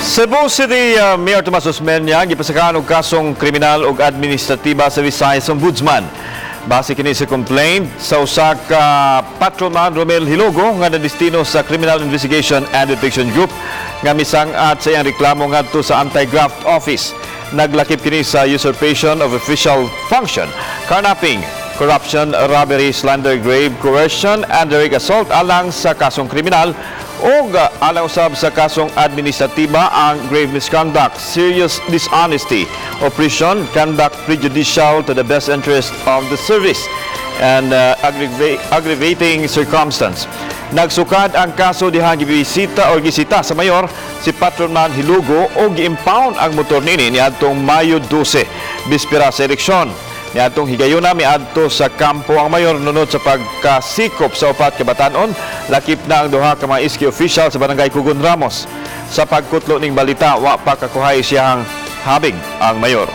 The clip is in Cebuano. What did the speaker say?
Cebu City Mayor Tomas Osmeña gipasakaan og kasong kriminal ug administratiba sa Visayas Ombudsman. Base kini sa complaint sa usa ka patrolman, Romel Hilogo, nga nadestino sa Criminal Investigation and Detection Group nga misang-at sa iyang reklamo ngadto sa Anti-Graft Office. Naglakip kini sa usurpation of official function, carnapping, corruption, robbery, slander, grave coercion, and direct assault alang sa kasong kriminal ug alang usab sa kasong administratiba ang grave misconduct, serious dishonesty, oppression, conduct prejudicial to the best interest of the service, and aggravating circumstance. Nagsukad ang kaso diha gibisita o gisita sa mayor si Patrolman Hilugo o gi-impound ang motor nini niadtong Mayo 12, bispera sa eleksyon. Niadtong higayuna, miadto sa kampo ang mayor nunod sa pagkasikop sa upat ka batan-on, lakip na ang duha ka mga iski official sa barangay Kugon Ramos. Sa pagkutlo ning balita, wa pa kakuhay siyang habig ang mayor.